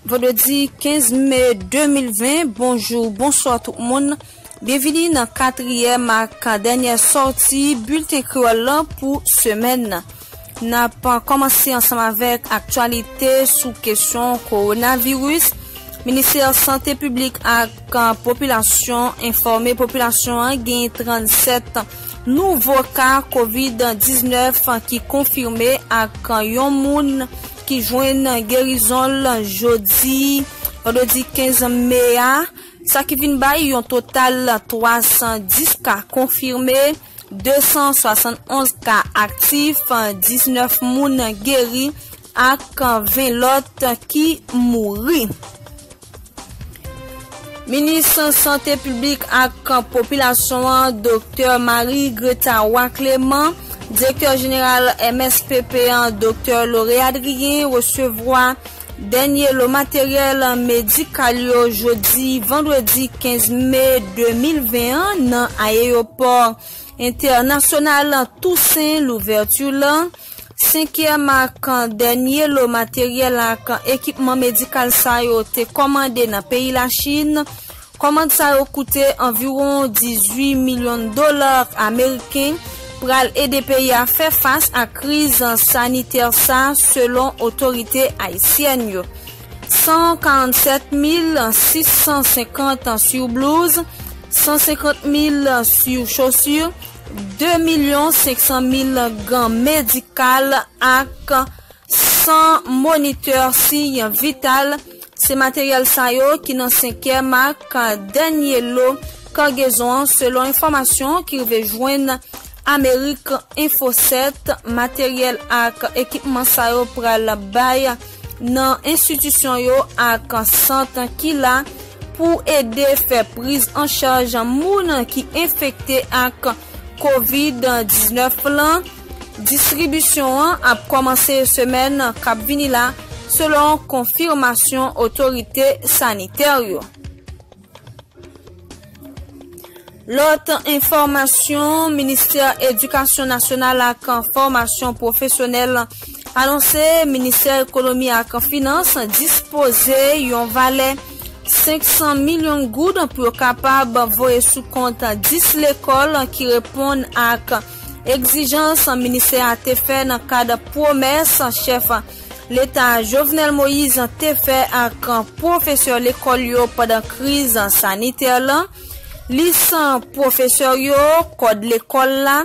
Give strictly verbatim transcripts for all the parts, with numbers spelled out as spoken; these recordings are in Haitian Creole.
Vandredi kenz me de mil ven, bonjou, bonswa tout moun. Byenvini nan katriyèm ak dènyè sòti bilten kreyòl lan pou semèn nan. N ap kòmanse ansanm avèk aktyalite sou kesyon kowonaviris. Ministè Sante Piblik ak Popilasyon enfòme popilasyon an gen trannsèt nouvo ka kovid diznèf ki konfime ak yon moun ki jwenn gerizon l jodi, vandredi kenz me a, sa ki vin bay yon total twa san dis ka konfime, de san swasann onz ka aktif, diznèf moun geri ak ven lòt ki mouri. Minis Sante Piblik ak Popilasyon an, Doktè Marie Greta Roy Clément, Direktè Jeneral M S P P an, Doktè Lauré Adrien, resevwa dènye lo materyèl medikal yo jodi, vandredi kenz me de mil ven an, nan ayewopò entènasyonal Toussaint Louverture lan. Senkyèm ak dènye lo materyèl ak ekipman medikal sa yo te kòmande nan peyi Lachin. Kòmand sa yo koute anviwon dizuit milyon dola ameriken, pral ede peyi a fè fas ak kriz sanitè sa, selon otorite ayisyèn yo. San karannsèt mil sis san senkant sou blouz, san senkant mil sou chosi, de milyon senk san mil gan medikal ak san monitè siy vital. Se materyèl sa yo ki nan senkyèm ak dènye lo kangezon an, selon enfòmasyon ki rive jwenn Amerik Enfo sèt. Materyèl ak ekipman sa yo pral bay nan enstitisyon yo ak sant ki la pou ede fè priz an chaj moun ki enfekte ak kovid diznèf lan. Distribisyon an ap kòmanse semèn k ap vini la, selon konfimasyon otorite sanitè yo. Lòt enfòmasyon, Ministè Edikasyon Nasyonal ak Fòmasyon Pwofesyonèl anonse Ministè Ekonomi ak Finans dispoze yon valè senk san milyon goud pou yo kapab voye sou kont dis lekòl ki reponn ak egzijans ministè a te fè nan kad pwomès chèf Leta Jovenel Moïse te fè ak pwofesè lekòl yo pandan kriz sanitè lan. Lis pwofesè yo, kòd lekòl la,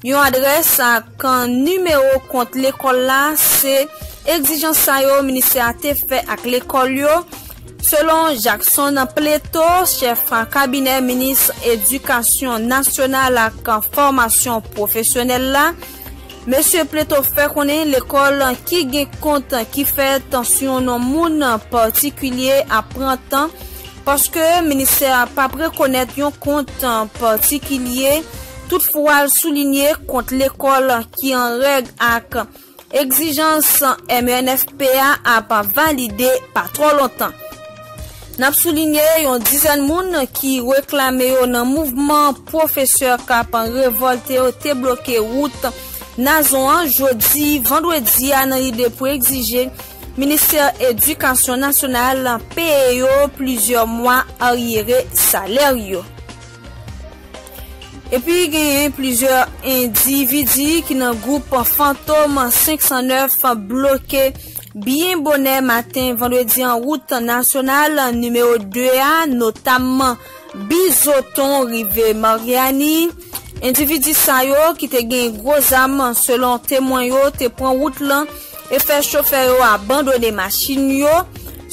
yon adrès ak nimewo kont lekòl la, se egzijans sa yo ministè a te fè ak lekòl yo. Selon Jackson Plateau, chèf kabinè minis edikasyon nasyonal ak fòmasyon pwofesyonèl la, mesye Plateau fè konnen lekòl ki gen kont ki fèt sou yon non moun patikilye ap pran tan, paske ministè a p ap rekonèt yon kont patikilye. Toutfwa, l soulinye kont lekòl ki an règ ak egzijans M E N F P a ap valide pa twò lontan. N ap soulinye yon dizèn moun ki reklame yo nan mouvman pwofesè k ap revòlte yo te bloke wout Nazon an jodi vandredi a nan lide pou egzije Ministè Edikasyon Nasyonal peye yo plizyè mwa aryere salè yo. Epi genyen plizyè endividi ki nan gwoup Fantom senk san nèf bloke byen bonè maten vandredi an wout nasyonal nimewo de a, notamman Bizoton rive Maryani. Endividi sa yo ki te gen gwo zam, selon temwen yo, te pran wout lan e fè chofè yo abandone machin yo.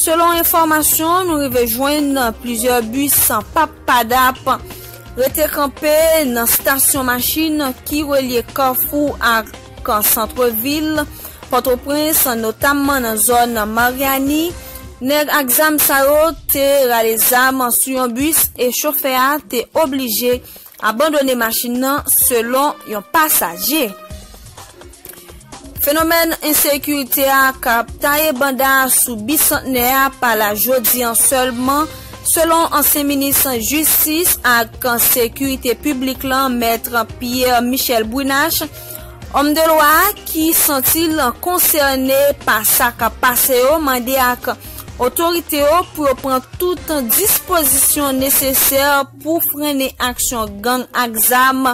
Selon enfòmasyon nou rive jwenn, plizyè bis Pap Padap rete kanpe nan stasyon machin ki relye Kafou ak sant vil Pòtoprens, notamman nan zòn Maryani. Nèg ak zam sa yo te rale zam sou yon bis e chofè a te oblije abandone machin nan, selon yon pasaje. Fenomèn ensekirite a k ap taye banda sou Bisantnè a pa la jodi an sèlman, selon ansyen minis jistis ak sekirite piblik lan, mèt Pierre Michel Brunache. Òm de lwa ki santi l konsène pa sa k ap pase yo mande ak otorite yo pou yo pran tout dispozisyon nesesè pou frennen aksyon gang ak zam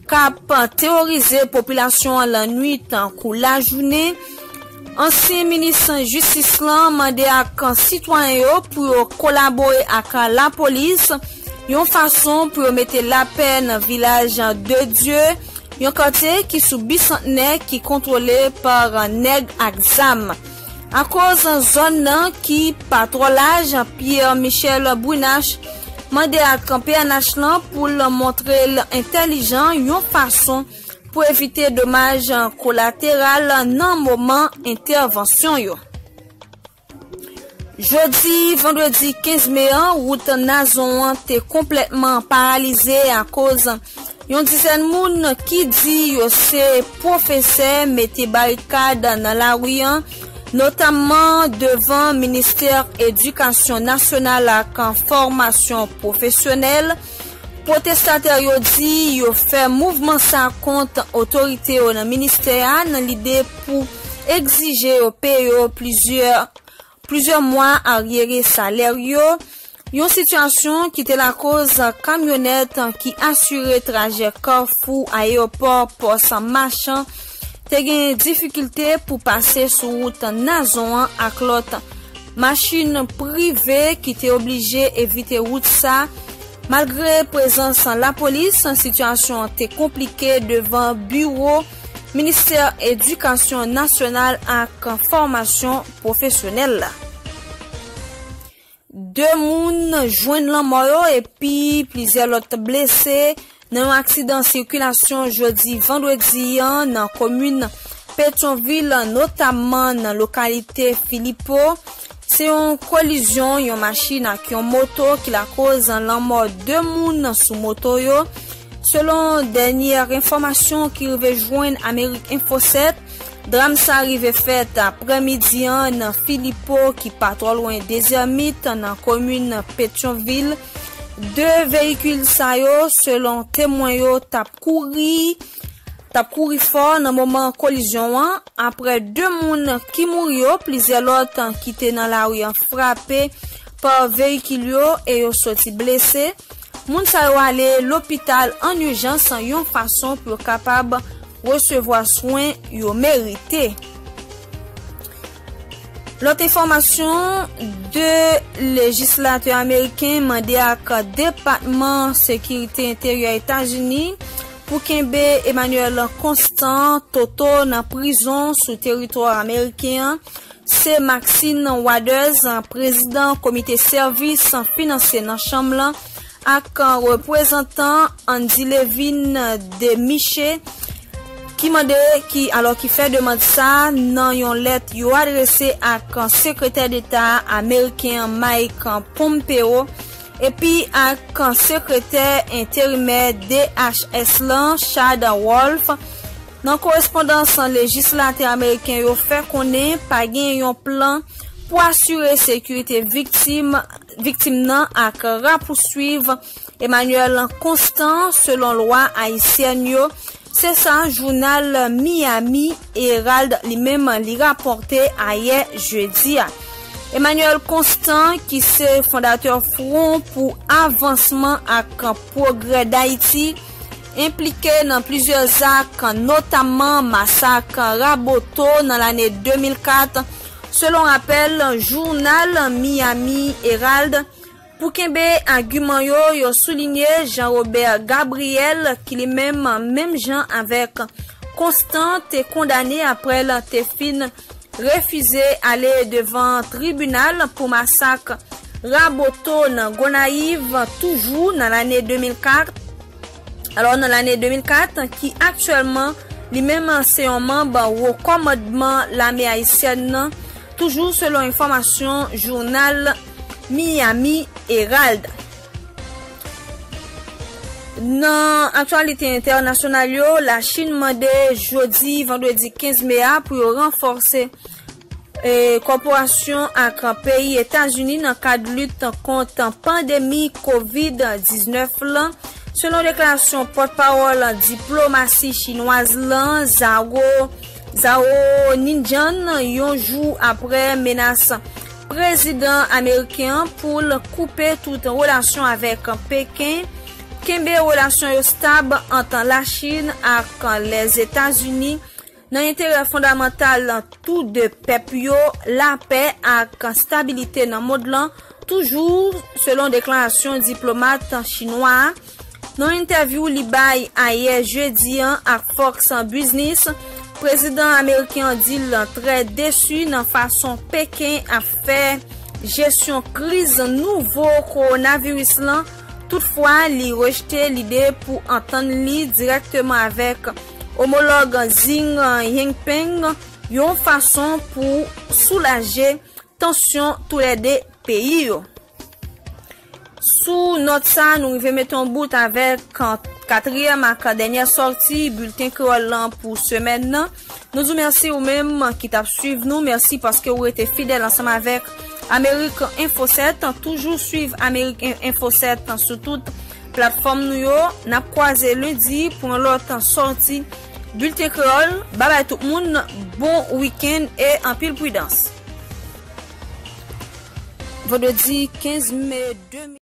k ap teworize popilasyon an lannwit kou lajounen. Ansyen minis jistis lan mande ak sitwayen yo pou yo kolabore ak lapolis yon fason pou yo mete lapè nan vilaj de Dye, yon katye ki sou Bisantnè ki kontwole pa nèg ak zam. Akoz zòn nan ki pa twò laj, Pierre Michel Brunache mande ak P N H lan pou l montre l entèlijan yon fason pou evite domaj kolateral nan moman entèvansyon yo. Jodi vandredi kenz me an, wout Nazon an te konplètman paralize akoz yon dizèn moun ki di yo se pwofesè mete barikad nan lari an, notamman devan Ministè Edikasyon Nasyonal ak Fòmasyon Pwofesyonèl. Pwotestatè yo di yo fè mouvman sa kont otorite yo nan ministè a nan lide pou egzije yo peye yo plizyè plizyè mwa aryere salè yo, yon sitiyasyon ki te lakoz kamyonèt ki asire trajè Kafou Ayewopò Pòs Machan te gen difikilte pou pase sou wout Nazon an ak lòt machin prive ki te oblije evite wout sa. Malgre prezans lapolis, sitiyasyon an te konplike devan biwo Ministè Edikasyon Nasyonal ak Fòmasyon Pwofesyonèl la. De moun jwenn lanmò yo epi plizyè lòt blese nan yon aksidan sikilasyon jodi vandredi an nan komin Petyonvil, notamman nan lokalite Filipo. Se yon kolizyon yon machin ak yon moto ki lakoz lanmò de moun sou moto yo. Selon dènyè enfòmasyon ki rive jwenn Amerik Enfo sèt, dram sa rive fèt aprèmidi an nan Filipo ki pa twò lwen Dezèmit nan komin Petyonvil. De veyikil sa yo, selon temwen yo, t ap kouri t ap kouri fò nan moman kolizyon an. Apre de moun ki mouri yo, plizyè lòt ki te nan lari an frape pa veyikil yo e yo soti blese. Moun sa yo ale lopital an ijans yon fason pou yo kapab resevwa swen yo merite. Lòt enfòmasyon, de lejislatè ameriken mande ak Depatman Sekirite Enteryè Etazini pou kenbe Emmanuel Constant Toto nan prizon sou teritwa ameriken an. Se Maxine Waters, prezidan Komite Sèvis Finansye nan Chanm lan, ak reprezantan Andy Levine de Miche, ki mande ki alò ki fè demann sa nan yon lèt yo adrese ak Sekretè Deta ameriken Mike Pompeo epi ak Sekretè enterimè D H S lan, Chad Wolf. Nan korespondans, lejislatè ameriken yo fè konnen pa gen yon plan pou asire sekirite viktim viktim nan ak rapouswiv Emmanuel Constant selon lwa ayisyèn yo. Se sa jounal Miami Herald li menm li rapòte ayè jedi a. Emmanuel Constant, ki se fondatè Fwon pou Avansman ak Pwogrè Dayiti, enplike nan plizyè zak, notamman masak Raboto nan lane de mil kat, selon rapèl jounal Miami Herald. Pou kenbe agiman yo, yo soulinye Jean Robert Gabriel, ki li menm, menm jan avèk Constant, te kondane apre l te fin refize ale devan tribinal pou masak Raboto nan Gonayiv, toujou nan lane de mil kat. Alò, nan lane de mil kat, ki aktyèlman, li menm, se yon manm wo kòmandman lame ayisyèn nan, toujou selon enfòmasyon jounal Miami Herald. Nan aktyalite entènasyonal yo, Lachin mande jodi vandredi kenz me a pou yo ranfòse e, kòporasyon ak peyi Etazini nan kad lit kont pandemi kovid diznèf lan, selon deklarasyon pòtpawòl diplomasi chinwaz lan, Zhao, Zhao Lijian, yon jou apre menas prezidan ameriken an pou l koupe tout relasyon avèk Peken, kenbe relasyon yo stab ant Lachin ak Lèzetazini, nan enterè fondamantal tou de pèp yo, lapè ak stabilite nan mond lan, toujou selon deklarasyon diplomat chinwa a. Nan entèvyou li bay ayè jedi an ak Fox Business, prezidan ameriken an di l trè desi nan fason Peken ap fè jesyon kriz nouvo kowonaviris lan. Toutfwa, li rejte lide pou antann li dirèkteman avèk omològ Xi Jinping yon fason pou soulaje tansyon toulède peyi yo. Sou nòt sa, nou rive mete yon bout avèk katriyèm ak dènyè sòti bilten kreyòl lan pou semèn nan. Nou di w mèsi ou menm ki t ap swiv nou. Mèsi paske w rete fidèl ansanm avèk Amerik Enfo sèt. Toujou swiv Amerik Enfo sèt sou tout platfòm nou yo. N ap kwaze lendi pou yon lòt sòti bilten kreyòl. Babay tout moun, bon wikenn e anpil pridans. Vandredi kenz me de mil.